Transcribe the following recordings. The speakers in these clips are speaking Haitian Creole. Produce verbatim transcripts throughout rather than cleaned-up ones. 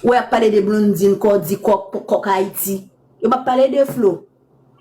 Ou wè y ap pale de Blondine, Kòdi, Kòk, Kòk Ayiti. Yo p ap pale de Flo.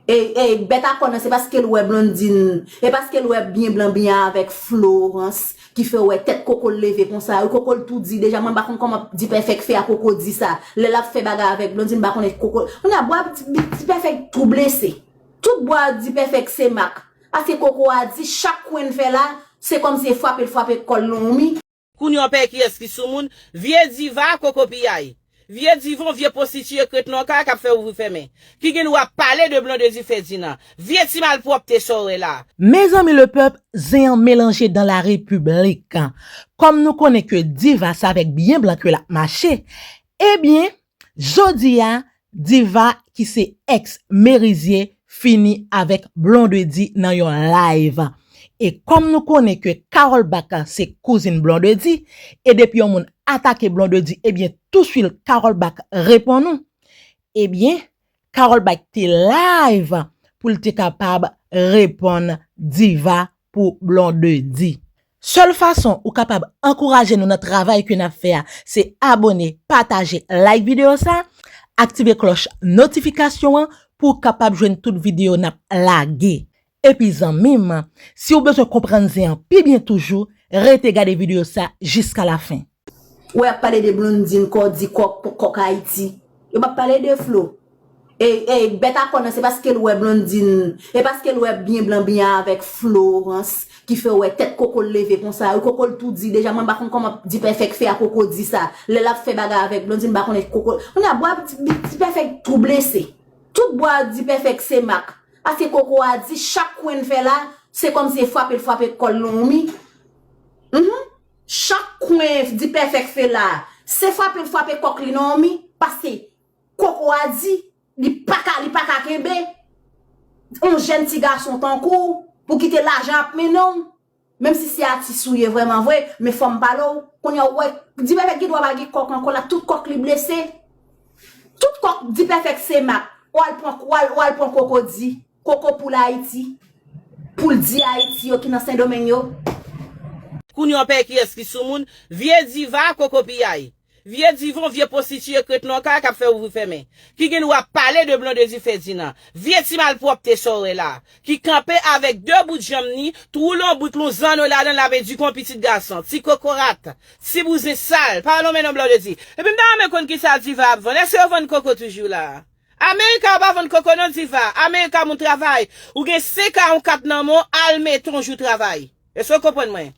E, e, bèt a kòn nan, se paske l wè Blondine, e paske l wè byen blan byen avèk Florence, ki fè w wè tèt Koko l leve konsa. Wi, Koko l tou di deja, mwen m pa konn kòman Dipèfèk fè a Koko di sa. Lè l ap fè bagay avèk Blondine, m pa konnen Koko. Kounye a, bwa Di-, Dipèfèk tou blese. Tout bwa Dipèfèk se mak. Paske Koko a di, chak kwen l fè la, se kòmsi e frape l frape kò l nan yon mi. Kounye a w pè kiyès ki sou moun, vye diva koko piyay. Vye diva, yon vye pwostitiye k ret nan kay k ap fè ouvri fèmen. Ki gen dwa pale de Blondedy Ferdinand. Vye ti malpwòpte sa w wè la. Mezanmi lepèp, zen an melanje dan la repiblik. Kòm nou konnen ke diva se avèk byen blan ke l ap mache, ebyen, jodi a, diva ki se ex Merizye fini avèk Blondedy nan yon live. E kòm nou konnen ke Carole Back se kouzin Blondedy, e depi yon moun atake Blondedy, ebyen touswit Carole Back reponn ou. Ebyen, Carole Back te live pou l te kapab reponn diva pou Blondedy. Sèl fason ou kapab ankouraje nou nan travay ke n ap fè a, se abòne, pataje, like videyo sa, aktive klòch notifikasyon an pou w kapab jwenn tout videyo n ap lage. Epi zanmi m, si w bezwen konprann zen an pi byen toujou, rete gade videyo sa jiska lafen. Ou wè y ap pale de Blondine, Kòdi, Kòk, Kòk Ayiti. Yo p ap pale de Flo. E, e, bèt a kòn nan, se paske l wè Blondine, e paske l wè byen blan byen avèk Florence, ki fè w wè tèt Koko l leve konsa. Wi, Koko l tou di deja, mwen m pa konn kòman Dipèfèk fè a Koko di sa. Lè l ap fè bagay avèk Blondine, m pa konnen Koko. Kounye a, bwa Di-, Dipèfèk tou blese. Tout bwa Dipèfèk se mak. Paske Koko a di, chak kwen l fè la, se kòmsi e frape l frape kò l nan yon mi. Mhm. Chak kwen Dipèfèk fè la, se frape l frape kòk li nan yon mi. Paske Koko a di, li pa ka, li pa ka kenbe yon jèn ti gason tankou w pou kite lajan ap mennen w. Menm si se atis ou ye vrèman vre, men fò m pale w. Kounye a, ou wè, Dipèfèk gen dwa pa gen kòk ankò la, tout kòk li blese. Tout kòk Dipèfèk se mak. W al pran, w al, w al pran Koko di. Koko poul Ayiti. Poul di Ayiti yo ki nan Sendomeng yo. Kounye a, w pè kiyès ki sou moun, vye diva Koko piyay. Vye diva, yon vye pwostitiye k ret nan kay k ap fè ouvri fèmen. Ki gen dwa pale de Blondedy Ferdinand. Vye ti malpwòpte sa w wè la. Ki kanpe avèk de bout janm ni, twou lonbrik l, yon zanno ladan l, l ap edike yon pitit gason. Ti kokorat. Ti bouzen sal. Pa nonmen non Blondedy. Epi m ta renmen konn kisa diva ap vann. Èske yo vann koko toujou la? Amerika yo pa vann koko non diva. Amerika moun travay. Ou gen senk a yon kat nan men w, al mete yon jou travay. Èske w konprann mwen?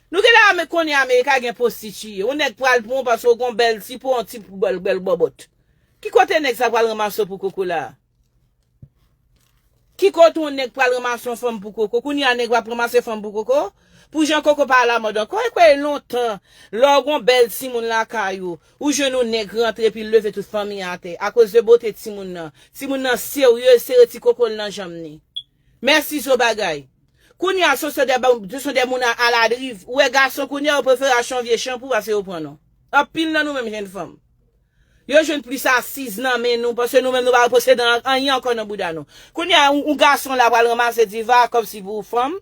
Nou genlè ame-, konnen Amerika gen pwostitiye. Yon nèg pral pran w paske w gen yon bèl ti po, yon ti bèl, bèl bòbòt. Ki kote nèg sa pral ranmase w pou koko la? Ki kote yon nèg pral ranmase yon fanm pou koko? Kounye a nèg w ap ranmase fanm pou koko? Pou jan koko pa alamòd ankò, e kwè lontan, lè w gen yon bèl timoun lakay ou, ou jwenn yon nèg rantre epi l leve tout fanmi an atè, akoz de bote timoun nan. Timoun nan serye, sere ti koko l nan janm ni. Mèsi zo bagay. Kounye a, se de, se de moun a, aladriv. Ou wè gason kounye a, yo prefere achte yon vye chanpou pase yo pran non. Anpil nan nou menm jèn fanm. Yo jwenn plis asiz nan men nou, paske nou menm nou pa posede an-, anyen ankò nan bouda nou. Kounye a, yon, yon gason la pral ranmase diva kòmsi pou fanm.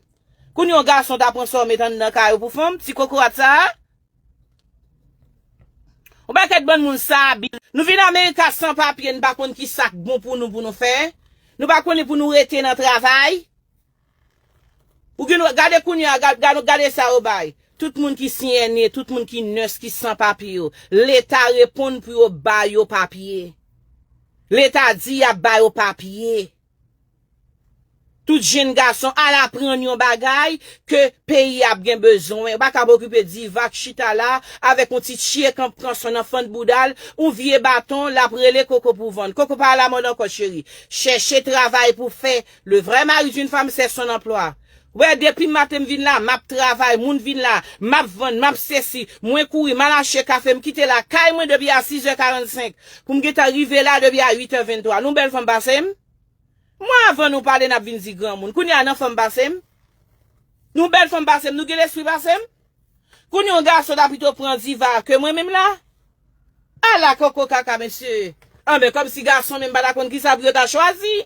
Kounye a, yon gason ta pran sa w met anndan kay ou pou fanm, ti kokorat sa a. Yon pakèt bann moun sabi. Nou vin Amerika san papye, nou pa konn ki sa k bon pou nou, pou nou fè. Nou pa konnen pou nou rete nan travay. Ou gen, gade kounye a, gade, gade, gade sa yo bay. Tout moun ki C N A, tout moun ki nurse, ki san papye yo. Leta reponn pou yo ba yo papye. Leta di y ap ba yo papye. Tout jèn gason, al aprann yon bagay ke peyi ap gen bezwen. Ou pa kab okipe diva k chita la avèk yon ti tchye kanson nan fann bouda l, yon vye baton, l ap rele koko pou vann. Koko pa alamòd ankò, cheri. Chèche travay pou fè. Le vrai mari d'une femme, c'est son emploi. Wè, depi maten m vin la, m ap travay, moun vin la, m ap vann, m ap sesi, mwen kouri, m al achte kafe, m kite lakay mwen depi a sis è karannsenk, pou m gentan rive la depi a uit è venntwa. Nou bèl fanm pase m? Mwen, avan nou pale, n ap vin di granmoun. Kounye a, nan fanm pase m? Nou bèl fanm pase m, nou gen lespri pase m? Kounye a, yon gason ta pito pran diva ke mwen menm la? Ala koko kaka, mesye. Anben, kòmsi gason menm pa ta konn kisa pou yo ta chwazi.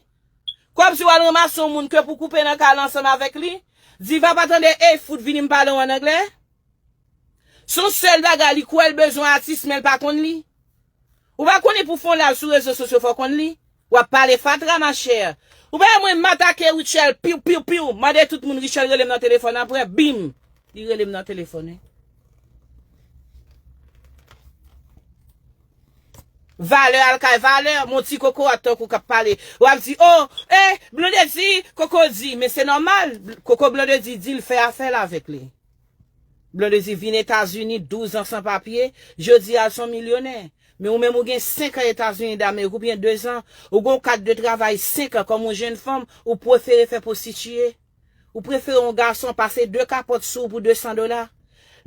Kòmsi w al ranmase yon moun ke pou koupe nan kay la ansanm avèk li. Diva pa tande, ey, fout vini m pale w an anglè. Se yon sèl bagay, li kwè l bezwen atis, men l pa konn li. Ou pa konnen pou fè yon live sou rezo sosyo fò w konn li? W ap pale fatra, machè. Ou pa wè mwen m atake Rutshelle, piw, piw, piw. Mande tout moun Rutshelle rele m nan telefòn apre, bim. Li rele m nan telefòn, wi. Valè al kay valè, mon ti kokorat tankou k ap pale. W ap di, oh, eh, Blondedy, Koko di, men se nòmal. Koko Blondedy di l fè afè l avèk li. Blondedy vin Etazini, douz an san papye, jodi a l se yon milyonè. Men ou menm ou gen senk an Etazini Damerik oubyen dezan, ou gen yon kad de travay senk an kòm yon jenn fanm, ou prefere fè pwostitiye. Ou prefere yon gason pase de kapòt sou ou pou de san dola.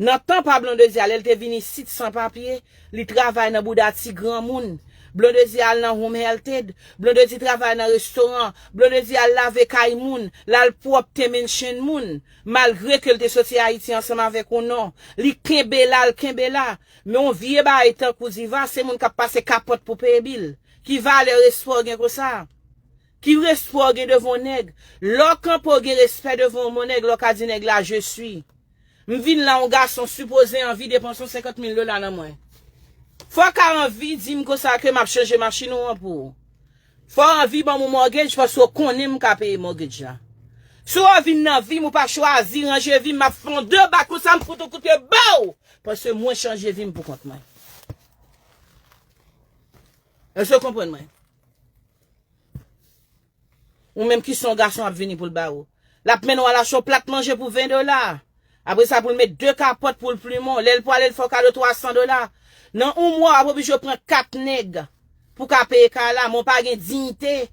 Nan tan pa Blondedy a, lè l te vin isit san papye, li travay nan bouda ti granmoun. Blondedy al nan Home Health Aid, Blondedy travay nan restoran, Blondedy al lave kay moun, l al pwòpte menchen moun. Malgre ke l te soti Ayiti ansanm avèk yon non, li kenbe la, l kenbe la. Men yon vye bagay tankou Diva, se moun k ap pase kapòt pou peye bil. Ki valè respè w gen konsa? Ki respè w gen devan yon nèg? Lè w kanpe w gen respè devan yon nèg, lè w ka di nèg la, je suis. M vin la, yon gason sipoze anvi depanse yon senkant mil dola nan mwen. Fò w ka anvi di m konsa ke m ap chanje machin ou an pou ou. Fò w anvi ban m yon mortgage paske w konnen m ka peye mortgage la. Si w vin nan vi m, ou pa chwazi ranje vi m, m ap fè yon de bak konsa, m fout yon kout pye ba w. Paske mwen chanje vi m pou kont mwen. Èske w konprann mwen? Ou menm ki se yon gason ap vini pou l ba ou. L ap mennen w al achte yon plat manje pou ven dola. Apre sa, pou l met de kapòt pou l plimen w. Lè l pwale, l fè w kado twa san dola. Nan yon mwa, w ap oblije pran kat nèg pou ka peye kay la. Men w pa gen diyite.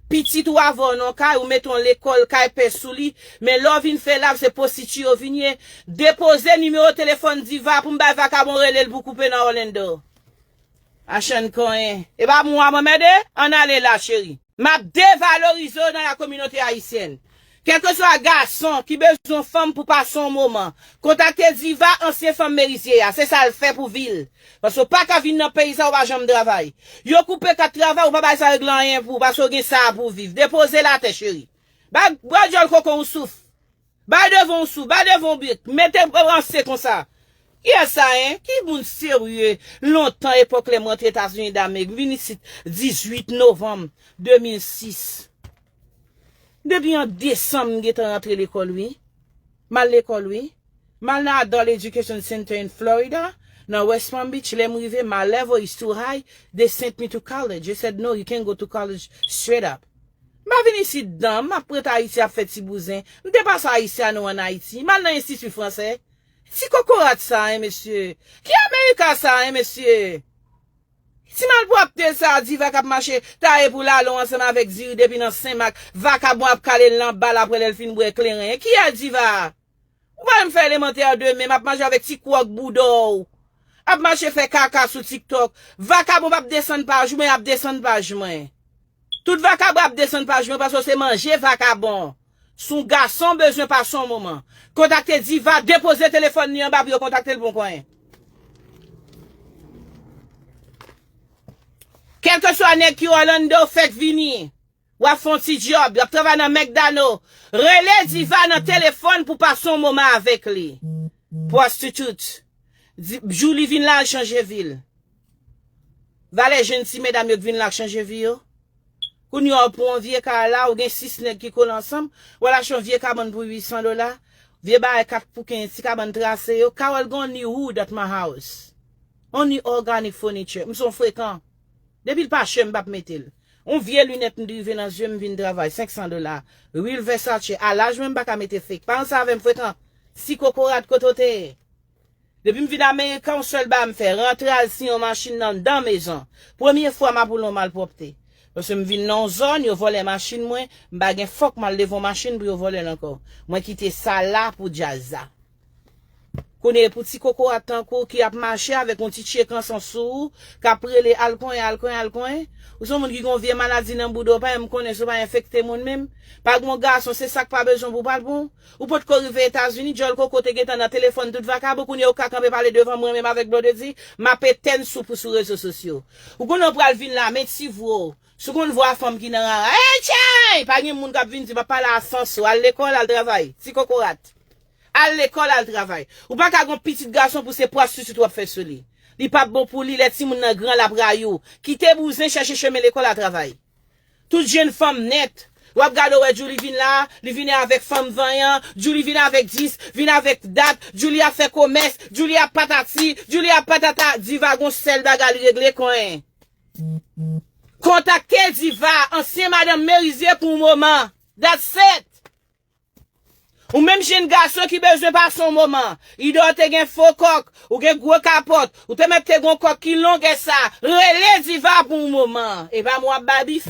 Pitit ou avè w nan kay, ou mete yon lekòl kay pè sou li. Men lè w vin fè lav, se pwostitiye w vin ye. Depoze nimewo telefòn Diva pou m bay vakabon rele l pou koupe nan Orlando. Achan konyen. E pa mwen w ap anmède? Ann ale la, cheri. M ap devalorize w nan la kominote ayisyèn. Kèlkeswa gason ki bezwen fanm pou pase yon moman, kontakte Diva, ansyen fanm Merizye a. Se sa l fè pou vi l. Paske w pa ka vin nan peyi sa, ou pa janm travay. Yo koupe kat travay, ou pa bay sa regle anyen pou ou, paske w gen sa pou w viv. Depoze l atè, cheri. Ba, ba djòl koko yon souf. Bay devan w sou, bay devan w bik, mete ranse konsa. Kiyès sa, en? Ki moun serye? Lontan epòk lè m rantre Etazini Damerik, m vin isit dizuit novanm de mil sis. Depi an desanm, m gentan rantre lekòl, wi. M al lekòl, wi. M al nan Adult Education Center in Florida, nan West Palm Beach. Lè m rive, my level is too high. They sent me to college. They said, "No, you can't go to college straight up." M pa vin isit dan, m ap ret Ayiti ap fè ti bouzen. M te pase Ayiti a nou ann Ayiti. M al nan enstiti fransè. Ti kokorat sa, en, mesye. Ki Amerika sa, en, mesye? Ti malpwòpte sa, Diva k ap mache taye pou lalo ansanm avèk diri depi nan Senmak. Vakabon ap kale l nan bal apre lè l fin bwè kleren. Kiyès Diva? Ou pa menm fè elemantè demen, m ap mache avèk ti kwòk bouda w. Ap mache fè kaka sou TikTok. Vakabon p ap desann paj ou, men y ap desann paj mwen. Tout vakabon ap desann paj mwen paske se manje vakabon. Si yon gason bezwen pase yon moman, kontakte Diva, depoze telefòn li anba pou yo kontakte l pou yon konyen. Kèlkeswa nèg ki Orlando, fèk vini. W ap fè yon ti djòb, w ap travay nan McDonald. Rele Diva nan telefòn pou pase yon moman avèk li. Prostitute. Di, jou li vin la, l chanje vi l. Valè jèn ti medam yo k vin la k chanje vi yo. Kounye a, w pran yon vye kay la, ou gen sis nèg ki kole ansanm, w al achte yon vye kabann pou uit san dola, vye bagay kat pou kenz, ti kabann trase yo. Carol gon only wood at my house. Only organic furniture. M se yon frekan. Depi l pa chè, m p ap mete l. Yon vye linèt m drive nan zye m vin travay, senk san dola. Real Versace, a laj mwen m pa ka mete fake. Pa ranse avè m frekan. Ti kokorat, kote w te ye? Depi m vin Amerika, yon sèl bagay m fè, rantre al siyen yon machin nan anndan mezon. Premye fwa m ap woule yon malpwòpte. Paske m vin nan yon zòn, yo vòlè machin mwen, m pa gen fòk m al leve yon machin pou yo vòlè l ankò. Mwen kite sa la pou djaz la. Kounye pou ti kokorat tankou w ki ap mache avèk yon ti tchek ansan sou ou, k ap rele al konyen, al konyen, al konyen. Ou se yon moun ki gen yon vye maladi nan bouda w, pa janm konnen si w pa enfekte moun menm. Pa gen yon gason, se sa k pa bezwen pou w pral pran w. Ou potko rive Etazini, djòl koko te gentan nan telefòn tout vakabon, kounye a ou ka kanpe pale devan mwen menm avèk Blondedy, m ap etèn soup ou sou rezo sosyo. Ou konnen w pral vin la, men ti vwa w. Si w konn vwa fanm ki nan rara, hey, tchèy! Pa gen moun k ap vin di, m ap pale a sans ou, al lekòl, al travay, ti kokorat. Al lekòl, al travay. Ou pa ka gon pitit gason pou se pwastiti w ap fè sou li. Li p ap bon pou li, lè timoun nan gran l ap rayi w. Kite bouzen, chèche chemen lekòl al travay. Tout jèn fanm nèt. W ap gade w wè Djouly vin la, li vini avèk fanm vanyan, Djouly vini avèk dis, vini avèk dat, Djouly ap fè komès, Djouly ap patati, Djouly ap patata, Diva gon sèl bagay li regle konyen. Kontakte Diva, ansyen madanm Merizye pou yon moman. That's it. Ou menm jèn gason ki bezwen pase yon moman. Idò te gen fo kòk, ou gen gwo kapòt, ou te mèt te gon kòk ki longè sa. Rele Diva pou yon moman. E pa mwen w ap bay bif.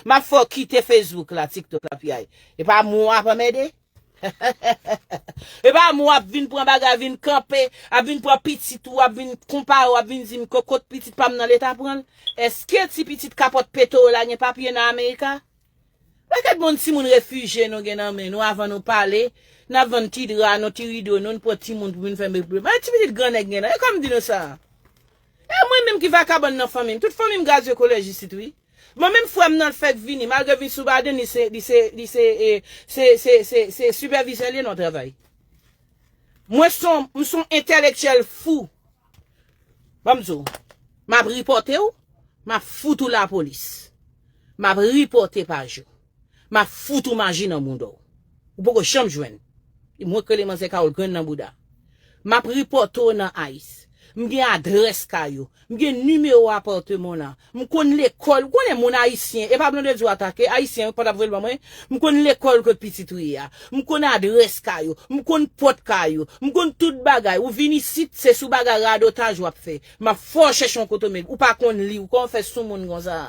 M ap fè w kite Facebook la, TikTok la, piyay. E pa mwen w ap anmède. E pa mwen w ap vin pran bagay, vin kanpe, ap vin pran pitit ou, ap vin konpare, ap vin di m kokot pitit pa m nan leta pran l. Èske ti pitit kapòt pete w la gen papye nan Amerika? Pakèt moun timoun refijye nou gen nan men nou avan nou pale, n ap vann ti dra nou, ti rido nou, n pran timoun pou vin fè mebleman. E ti pitit grannèg gen nan, e kòm di nou sa. E mwen menm ki vakabòn nan fanmi m, tout fanmi m gradye kolèj isit wi. Mwen menm frè m nan l fèk vini, malgre vin sou Baden, li se, li se, li se, e, se, se, se, se sipèvizè li ye nan travay. Mwen se yon, m se yon entèlektyèl fou. Ban m di w, m ap ripòte w, m ap fout ou lapolis. M ap ripòte paj ou. M ap fout ou maji nan bounda w. Ou poko janm jwenn. Mwen k rele manzè Kawòl grenn nan bouda. M ap ripòte w nan ice. M gen adrès kay ou. M gen nimewo apatman w la. M konn lekòl. Ou konnen moun ayisyen. E pa Blondedy w atake. Ayisyen wi, pa t ap voye l ban mwen. M konn lekòl kot pitit ou ye a. M konn adrès kay ou. M konn pòt kay ou. M konn tout bagay. Ou vin isit, se sou bagay radotaj w ap fè. M ap fè w chèche yon kote w met. Ou pa konn li. Ou kòman w fè soumoun konsa?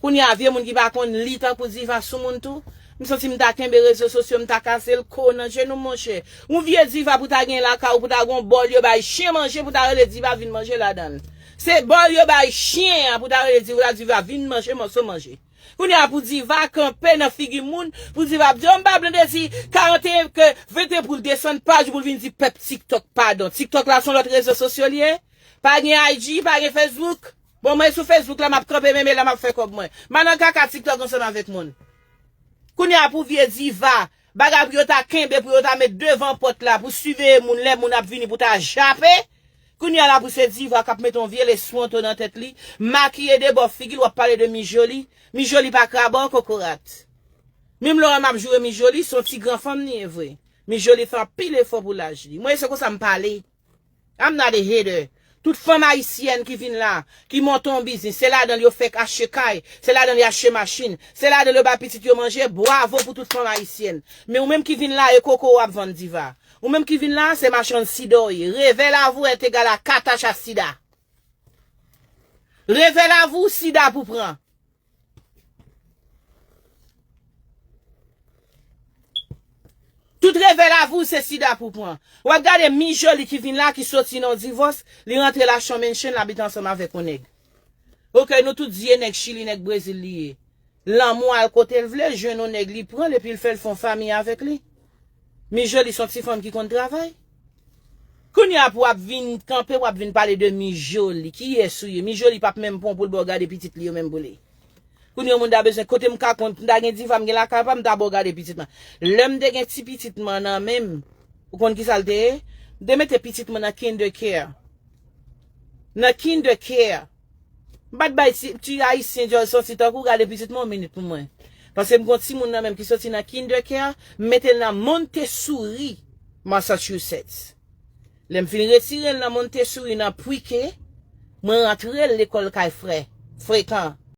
Kounye a, vye moun ki pa konn li tankou Diva soumoun tou. M santi m ta kenbe rezo sosyo, m ta kase l ko nan jenou m, monchè. Yon vye Diva pou ta gen lakay ou, pou ta gon bòl yo bay chen manje, pou ta rele Diva vin manje ladan l. Se bòl yo bay chen an pou ta rele Diva, Diva vin manje mòso manje. Kounye a pou Diva kanpe nan figi moun, pou Diva ap di, "Oh, m pa Blondedy, karannteyen ke venteyen pou l desann paj pou l vin di pèp TikTok padon." TikTok la se yon lòt rezo sosyo li ye. Pa gen I G, pa gen Facebook. Bon, mwen sou Facebook la, m ap kanpe menm la, m ap fè kòb mwen. M al nan kaka TikTok ansanm avèk moun. Kounye a pou vye Diva, bagay pou yo ta kenbe, pou yo ta met devan pòt la, pou siveye moun, lè moun ap vini, pou ta jape. Kounye a la pou se Diva k ap mete yon vye leswanto nan tèt li, makiye de bò figi l, w ap pale de Miss Jolie. Miss Jolie pa krabò, kokorat. Menm lè w wè m ap joure Miss Jolie, se yon ti gran fanm li ye vre. Miss Jolie fè anpil efò pou laj li. Mwen, se konsa m pale. I'm not a hater. Tout fanm ayisyèn ki vin la, ki monte yon biznis, se ladan l yo fèk achte kay, se ladan l yo achte machin, se ladan l yo bay pitit yo manje, bwavo pou tout fanm ayisyèn. Men ou menm ki vin la, e koko w ap vann Diva. Ou menm ki vin la, se machann sida w ye. Réveillez-vous est égal à katach a sida. Réveillez-vous, sida pou pran. Tout réveillez-vous se sida pou pran. W ap gade Miss Jolie ki vin la, ki soti nan yon divòs, li rantre Lachon Mansion, l abite ansanm avèk yon nèg. Ok, nou tout di e nèg Chili, nèg Brezil li ye. Lanmou al kote l vle, jwenn yon nèg li pran l epi l fè l fè yon fanmi avèk li. Miss Jolie se yon ti fanm ki konn travay. Kounye a pou w ap vin kanpe, w ap vin pale de Miss Jolie. Kiyès ou ye? Miss Jolie p ap menm pran w pou l ba w gade pitit li yo menm pou li. Kounye a moun ta bezwen kote m ka konn, m ta gen Diva, m gen lakay pa m, m ta ba w gade pitit mwen. Lè m te gen ti pitit mwen nan men m, ou konn kisa l te ye? M te mete pitit mwen nan kinder care. Nan kinder care. M pa t bay ti, ti ayisyen djòl sòti tankou gade pitit mwen yon minit pou mwen. Paske m gon timoun nan men m ki soti nan kinder care, m mete l nan Montessori, Massachusetts. Lè m fin retire l nan Montessori nan pre-K, mwen rantre l lekòl kay frè, frekan.